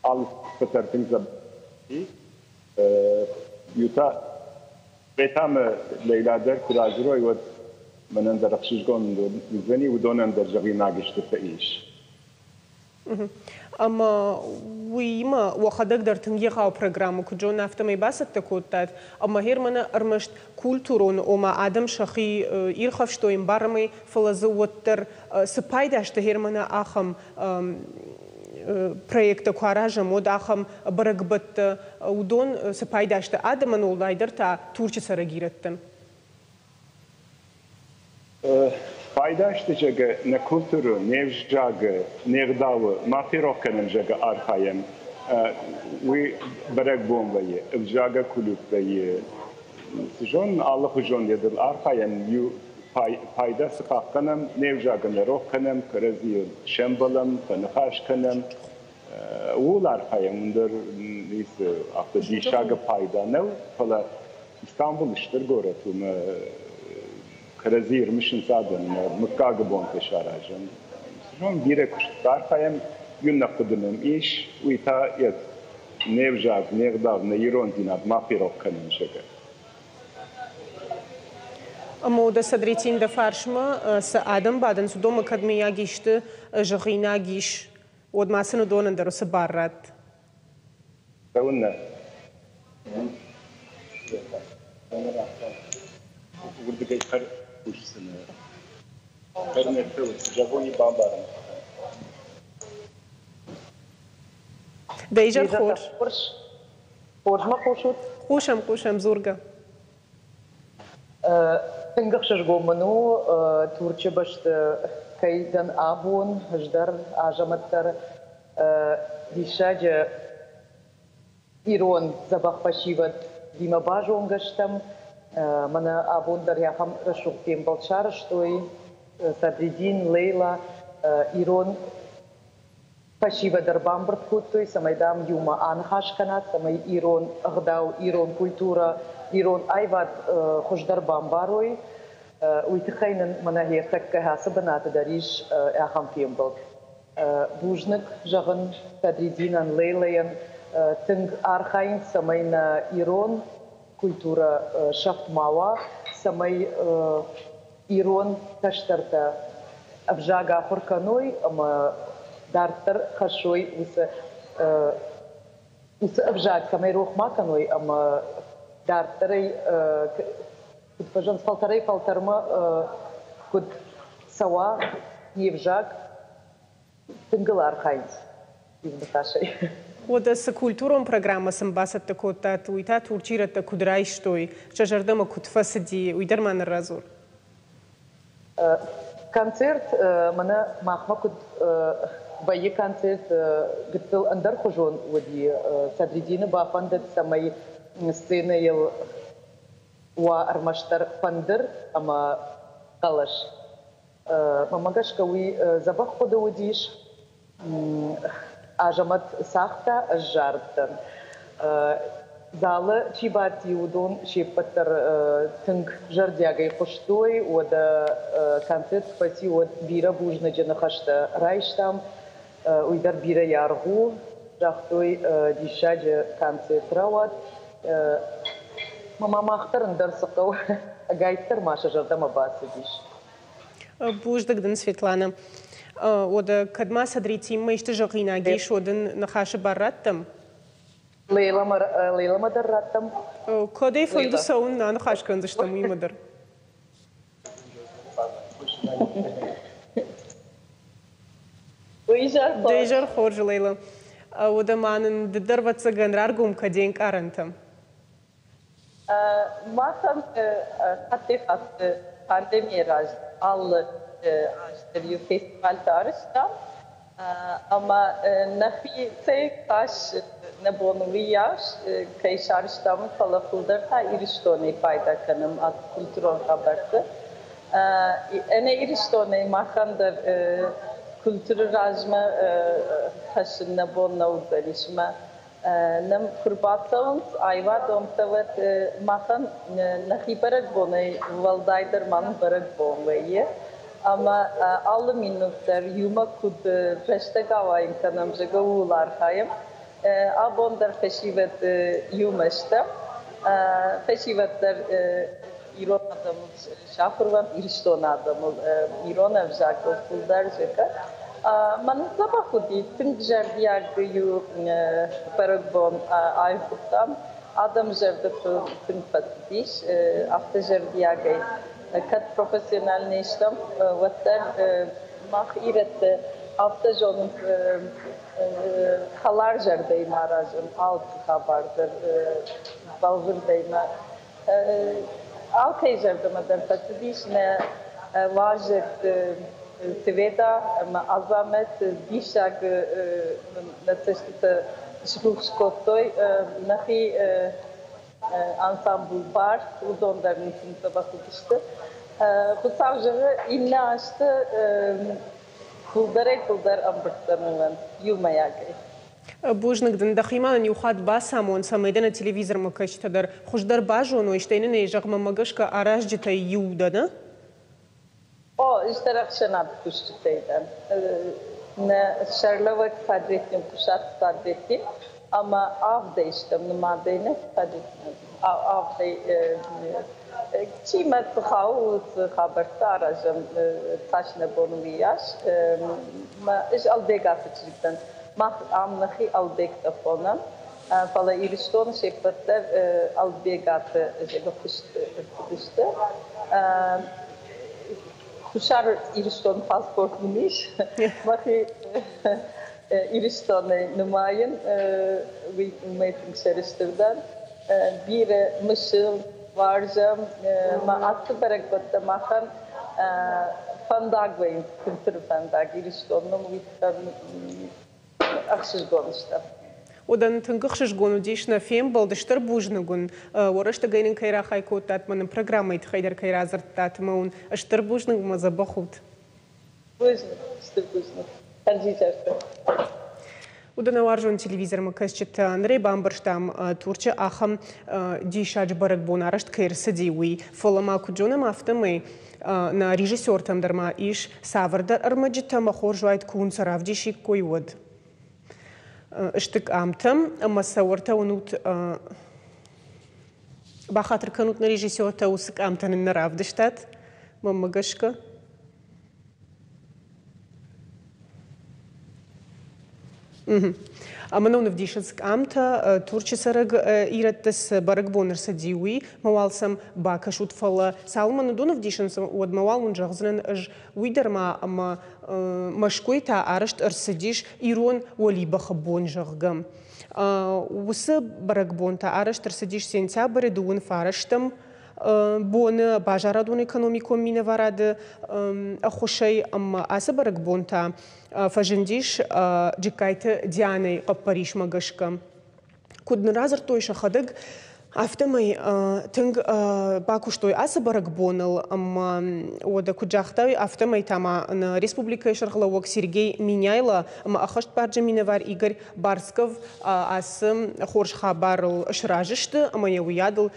Алы фӕтӕр тынг дзӕбӕх Иу та Бетамы Лейла дӕр куы радзурой, уӕд мӕнӕн дӕр ӕхсызгон уыдзӕни, уыдонӕн дӕр зӕгъинаг истытӕ ис. Ӕмӕ уыимӕ уӕхӕдӕг дӕр тынг егъау программӕ куыд зонын, афтӕмӕй бацӕттӕ кодтат. Ӕмӕ Германы ӕрмӕст культурон, ома адӕм сӕхи ирхӕфстой ӕмбарӕмӕй, фӕлӕ дзы уӕддӕр цы пайда сты Германы ахӕм проекттӕ куы аразӕм, уӕд ахӕм бӕрӕгбӕттӕ, уыдон цы пайда сты адӕмӕн, уӕлдайдӕр та Турчы цӕрӕг ирӕттӕн? Пайда сты, зӕгъгӕ, нӕ культурӕ, не взагы, не гъдауы ма ферох кӕнӕм, зӕгъгӕ, архайӕм. Уый бӕрӕгбон вӕййы, ӕвзагы клуб вӕййы. Цы зонын, алыхуызон едыл архайӕм, иу пайда цы хъахъхъӕнӕм, не взагы нӕ рох кӕнӕм, кӕрӕдзийыл сӕмбӕлӕм, фӕныхас кӕнӕм. Ууыл архайӕм, ӕндӕр ницы афтӕ диссагы пайда нӕу, фӕлӕ Истанбул стыр горӕт у ӕмӕ кӕрӕдзи ӕрымысынц адӕм, мыггагы бонтӕ саразӕм. Цы бирӕ куыстыты архайӕм, иу нӕ хъуыды нӕм ис, уый та йӕ не взаг, не гъдау, нӕ ирондзинад ма ферох кӕнӕм, зӕгъгӕ. Ӕмӕ уӕдӕ Садретин дӕ фарсмӕ цы адӕм бадынц, уыдонмӕ кӕд мыййаг исты зӕгъинаг ис, уӕд ма сын уыдонӕн дӕр уыцы бар ратт. Цӕуыннӕ? Уырдыгӕй хъусдзынӕ. Зӕгъони бамбарын. Дӕ изӕр хорз. Хорз мӕ хъусут? Хъусӕм, хъусӕм, дзургӕ. Тынг ӕхсызгон мын у, Турчы бӕсты кӕй дӕн абон, ӕз дӕр, Азӕмӕт дӕр. Диссаджы ирон дзӕбӕх фӕсивӕдимӕ базонгӕ стӕм. Мӕнӕ абон дӕр ахӕм рӕсугъд фембӕлд сарӕзтой Садриддин, Лейла, ирон фӕсивӕд ӕрбамбырд кодтой, цӕмӕй, дам, иумӕ аныхас кӕнат, цӕмӕй ирон ӕгъдау, ирон культурӕ, ирон аивад хуыздӕр бамбарой. Уый тыххӕй нын мӕнӕ ӕртӕккӕ ацы бынаты дӕр ис ахӕм фембӕлд. Бузныг зӕгъын Садриддинӕн, Лейлӕйӕн, тынг архайынц, цӕмӕй нӕ ирон культурӕ сӕфт ма уа, цӕмӕй ирон кӕстӕртӕ ӕвзаг ахуыр кӕной ӕмӕ дарддӕр хӕссой уыцы уыцы ӕвзаг, цӕмӕй рох ма кӕной ӕмӕ дарддӕрӕй куыд фӕзӕгъынц, фӕлтӕрӕй-фӕлтӕрмӕ куыд цӕуа не взаг, тынг ыл архайынц иу ныхасӕй. Уӕдӕ цы культурон программӕ сын бацӕттӕ кодтат, уый та Турчы ирӕттӕ куыд райстой, сӕ зӕрдӕмӕ куыд фӕцыди, уый дӕр ма нын радзур. Концерт мӕнӕ махмӕ куыд вӕййы концерт, гыццыл ӕндӕрхуызон уыди. Садриддины бафӕндыд, цӕмӕй сценӕйыл уа ӕрмӕстдӕр фӕндыр ӕмӕ хъӕлӕс. Мӕнмӕ гӕсгӕ уый дзӕбӕх хъуыды уыдис. Азӕмӕт цагъта, ӕз зарыдтӕн. Залы чи бадти, уыдон се ппӕт дӕр тынг зӕрдиагӕй хъуыстой. Уӕдӕ концерт куы фӕци, уӕд бирӕ бузныджы ныхӕстӕ райстам. Уый дӕр бирӕ аргъ у, загътой, диссаджы концерт рауад. Мӕ мах дӕр ӕндӕр цы хъӕуы, ӕгайтдӕр ма сӕ зӕрдӕмӕ бацыдис. Бузныг дын, Светлана. Уӕдӕ кӕд ма Садритиммӕ исты зӕгъинаг ис, уӕд ын ныхасы бар раттӕм? Лейламӕ дӕр раттӕм. Кӕд ӕй фӕнды цӕуын, аныхас кӕндзыстӕм уыимӕ дӕр. Дӕ изӕр хорз, Лейла. Уӕдӕ ма нын ды дӕр, ӕвӕццӕгӕн, раргом кӕ де нкъарӕнтӕ. Махӕн хаттӕй-хатт пандемийы раз алы аз дӕр иу фестивальтӕ арӕзтам ӕмӕ нӕхицӕй цас нӕ бон уыйас кӕй сарӕзтам, фӕлӕ фылдӕр та Ирыстонӕй пайда кӕнӕм ацы культурон хабӕртты. Ӕнӕ Ирыстонӕй махӕн дӕр культуры размӕ хӕссын нӕ бон нӕ уыдзӕнис ӕмӕ нӕм куы рбацӕуынц аивадон цӕуӕт, махӕн нӕхи бӕрӕгбонӕй уӕлдайдӕр ма нын бӕрӕгбон вӕййы. Ӕмӕ алы минут дӕр иумӕ куыд рӕстӕг ауайын кӕнӕм, зӕгъгӕ, ууыл архайӕм. Абон дӕр фӕсивӕд иумӕ стӕм. Фӕсивӕд дӕр ирон адӕмыл сахуыр уӕм, Ирыстоны адӕмыл, ирон ӕвзагыл фылдӕр, зӕгъгӕ. Мӕн дзӕбӕх уыди, тынг зӕрдиаг-иу бӕрӕгбон аивгъуыдтам. Адӕмы зӕрдӕтыл тынг фӕцыдис, афтӕ зӕрдиагӕй. Кӕд профессионал не стӕм, уӕддӕр мах ирӕттӕ афтӕ зонынц хӕлар зӕрдӕимӕ аразын алцы хабар дӕр бӕлвырдӕй мӕ алкӕй зӕрдӕмӕ дӕр фӕцыдис нӕ уазӕг Светӕ ӕмӕ Азамӕт диссаг нӕ цӕстытӕ срухс кодтой. Нӕхи ансамбль Барс, уыдон дӕр нын тынг дзӕбӕх уыдысты. Хуыцау зӕгъы, иннӕ азты фылдӕрӕй-фылдӕр ӕмбырдтӕ уӕнт иумӕйагӕй. Бузныг дын, дӕхимӕ нын иу хатт бацамон, цӕмӕй дӕ нӕ телевизормӕ кӕсджытӕ дӕр хуыздӕр базоной, стӕй нын ӕй, зӕгъ, мӕнмӕ гӕсгӕ аразджытӕй иу дӕ, нӕ? О, ӕз дӕр ӕхсӕнады кусджытӕй дӕн. Нӕ сӕрлӕууӕг Садреттин Хъуысаты Садреттин ӕмӕ авдӕй стӕм нымадӕй нӕ Садреттин авдӕй чи мӕ цы хауы, уыцы хабӕрттӕ аразӕм, цас нӕ бон у, уыйас. Мӕ ӕз Ӕлбегаты чызг дӕн. Мах ам нӕхи Ӕлбегтӕ хонӕм, фӕлӕ Ирыстоны се ппӕт дӕр Ӕлбегаты фыст ӕрцыдысты. Хуссар Ирыстоны паспорт мын ис. Мӕхи Ирыстонӕй нымайын, уый уымӕй тынг сӕрыстыр дӕн. Бирӕ мысын, уарзӕм. Мӕ ацы бӕрӕгбӕттӕ махӕн фӕндаг вӕййынц, культуры фӕндаг Ирыстонмӕ, уый ӕхсызгон стӕм. Уыдон тынг ӕхсызгон уыдис нӕ фембӕлд, стыр бузныг уын, уӕ рӕстӕгӕй нын кӕй рахай кодтат, мӕ нын программӕйы тыххӕй дӕр кӕй радзырдтат, ӕмӕ уын стыр бузныг ӕмӕ дзӕбӕх ут. Бузныг, стыр бузныг. Хӕрзизӕртӕ. Уыдон уарзон телевизормӕ кӕсджытӕ нырӕй бамбӕрстам, Турчы ахӕм диссаджы бӕрӕгбон арӕзт кӕй ӕрцыди, уый. Фӕлӕ ма куыд зонӕм, афтӕмӕй нӕ режиссертӕм дӕр ма ис цавӕрдӕр ӕрмӕджытӕ ӕмӕ хорз уаид, куы уын сӕ равдисиккой, уӕд. Сты къамтӕ ӕмӕ сӕ уӕртӕ уынут. Бахатыр кӕнут нӕ режиссертӕ, уыцы къамтӕ нын нӕ равдыстат, мӕнмӕ гӕсгӕ. Ӕмӕ нын ӕвдисынц къамтӕ, Турчы цӕрӕг ирӕтты цы бӕрӕгбон ӕрцыди, уый. Мӕ уал сӕм бакӕсут, фӕлӕ цалынмӕ уыдон ӕвдисынц, уӕдмӕ уал уын зӕгъдзынӕн ӕз уый дӕр ма, ӕмӕ Мӕскуыйы та арӕзт ӕрцыдис ирон уӕлибӕхы бон, зӕгъгӕ. Уыцы бӕрӕгбон та арӕзт ӕрцыдис сентябры дыууын фарӕстӕм боны базарадон-экономикон минӕварады ӕххуысӕй ӕмӕ ацы бӕрӕгбон та фӕзындис Джыккайты Дианӕйы хъӕппӕрисмӕ гӕсгӕ. Куыд нын радзырдтой сӕхӕдӕг, афтӕмӕй тынг бакуыстой ацы бӕрӕгбоныл ӕмӕ уӕдӕ куыд загътай, афтӕмӕй та ма нӕ республикӕйы сӕргълӕууӕг Сергей Меняйло ӕмӕ ӕххӕстбарджын минӕвар Игорь Барсков ацы хорз хабарыл сразы сты ӕмӕ йӕ уыйадыл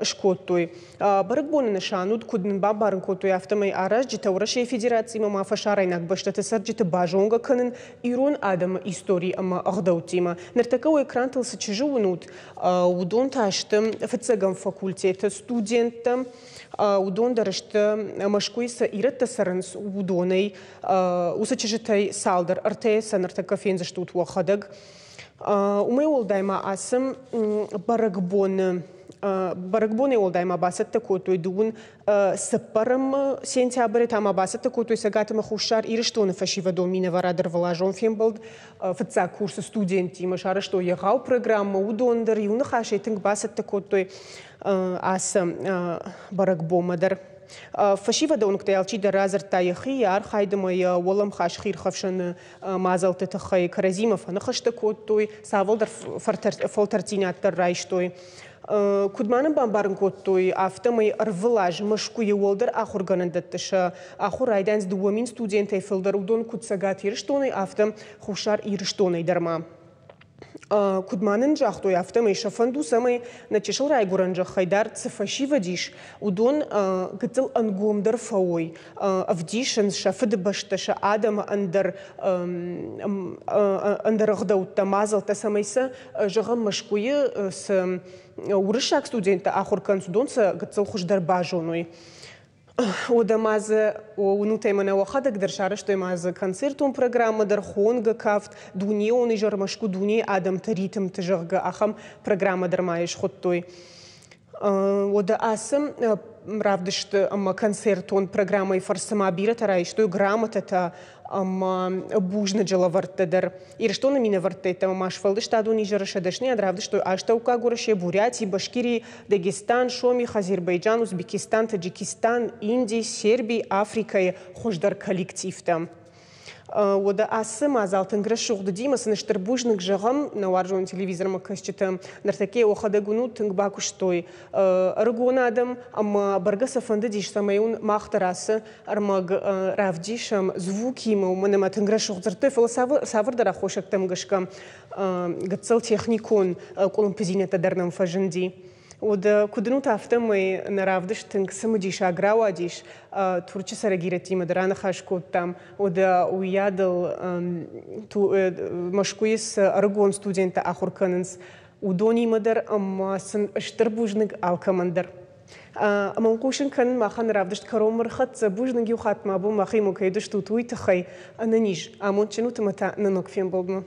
скодтой. Бӕрӕгбоны нысан уыд, куыд нын бамбарын кодтой, афтӕмӕй аразджытӕ Уӕрӕсейы Федерациимӕ ма фӕсарӕйнаг бӕстӕты цӕрджыты базонгӕ кӕнын ирон адӕмы истори ӕмӕ ӕгъдӕуттимӕ. Ныртӕккӕ уӕ экрантыл цы чызджы уынут, уыдон та сты фыццӕгӕм факультеты студенттӕ. Уыдон дӕр сты, Мӕскуыйы цы ирӕттӕ цӕрынц, уыдонӕй. Уыцы чызджытӕй цалдӕр, ӕртӕ сӕ ныртӕккӕ фендзыстут уӕхӕдӕг. Уымӕй уӕлдай ма ацы бӕрӕгбоны бӕрӕгбонӕй уӕлдай ма бацӕттӕ кодтой дыууын цыппӕрӕм сентябры та ма бацӕттӕ кодтой Цӕгат ӕмӕ Хуссар Ирыстоны фӕсивӕдон минӕварады ӕрвылазон фембӕлд фыццаг курсы студенттимӕ сарӕзтой егъау программӕ. Уыдон дӕр иу ныхасӕй тынг бацӕттӕ кодтой ацы бӕрӕгбонмӕ дӕр. Фӕсивӕды уынгтӕй алчидӕр радзырдта йӕхи, йӕ архайды ӕмӕ йӕ уӕлӕмхас хиирхӕфсӕны мадзӕлтты тыххӕй кӕрӕдзимӕ фӕныхӕстӕ кодтой, цавӕлдӕр фӕлтӕрддзинад дӕр райстой. Куыд ма нын бамбарын кодтой, афтӕмӕй ӕрвылаз Мӕскуыйы уӕлдӕр ахуыргӕнӕндӕтты сӕ ахуыр райдайынц 2000 студентӕй фылдӕр, уыдон куыд Цӕгат Ирыстонӕй, афтӕ Хуссар Ирыстонӕй дӕр ма. Куыд ма нын загътой, афтӕмӕй сӕ фӕнд у, цӕмӕй нӕ чысыл райгуырӕн зӕххӕй дард цы фӕсивӕд ис, уыдон гыццыл ӕнгомдӕр фӕуой, ӕвдисынц сӕ фыдыбӕстӕ, сӕ адӕмы ӕндӕр ӕндӕр ӕгъдӕуттӕ, мадзӕлттӕ, цӕмӕй сӕ, зӕгъӕм, Мӕскуыйы цы уырыссаг студенттӕ ахуыр кӕнынц, уыдон сӕ гыццыл хуыздӕр базоной. Уӕдӕ ма дзы уынут ӕмӕ нӕ уӕхӕдӕг дӕр сарӕзтой ма дзы концертон программӕ дӕр, хонгӕ кафт, дунеон изӕр Мӕскуы дунейы адӕмты ритмты, зӕгъгӕ, ахӕм программӕ дӕр ма йӕ схуыдтой. Уӕдӕ ацы равдысты ӕмӕ концертон программӕйы фӕрцы ма бирӕтӕ райстой грамотӕтӕ ӕмӕ бузныджы лӕвӕрттӕ дӕр. Ирыстоны минӕвӕрттӕ ӕмӕ ма сфӕлдыстадон изӕры сӕ дӕсныйад равдыстой Астӕуккаг Уӕрӕсе, Буряти, Башкири, Дагестан, Сомих, Азербайджан, Узбекистан, Таджикистан, Инди, Серби, Африкӕйы хуыздӕр коллективтӕ. Уӕдӕ ацы мадзал тынг рӕсугъд уыди ӕмӕ сын стыр бузныг зӕгъӕм нӕ уарзон телевизормӕ кӕсджытӕ. Ныртӕккӕ уӕхӕдӕг уынут, тынг бакуыстой ӕрыгон адӕм ӕмӕ бӕргӕ сӕ фӕндыдис, цӕмӕй уын мах дӕр ацы ӕрмӕг равдисӕм звукимӕ, уымӕн ӕмӕ тынг рӕсугъд дзырдтой, фӕлӕ цавӕрдӕр аххосӕгтӕм гӕсгӕ гыццыл техникон къуылымпыдзинӕдтӕ дӕр нӕм фӕзынди. Уӕдӕ куыд уынут, афтӕмӕй нӕ равдыст тынг цымыдисаг рауадис. Турчы цӕрӕг ирӕттимӕ дӕр аныхас кодтам. Уӕдӕ уыйадыл Мӕскуыйы цы ӕрыгон студенттӕ ахуыр кӕнынц, уыдонимӕ дӕр ӕмӕ сын стыр бузныг алкӕмӕн дӕр. Ӕмӕ уын хъусын кӕнын, махӕн равдыст кӕронмӕ рхӕццӕ. Бузныг иу хатт ма абон махимӕ кӕй уыдыстут, уый тыххӕй. Ӕнӕниз, амондджын ут ӕмӕ та нӕ ног фембӕлдмӕ.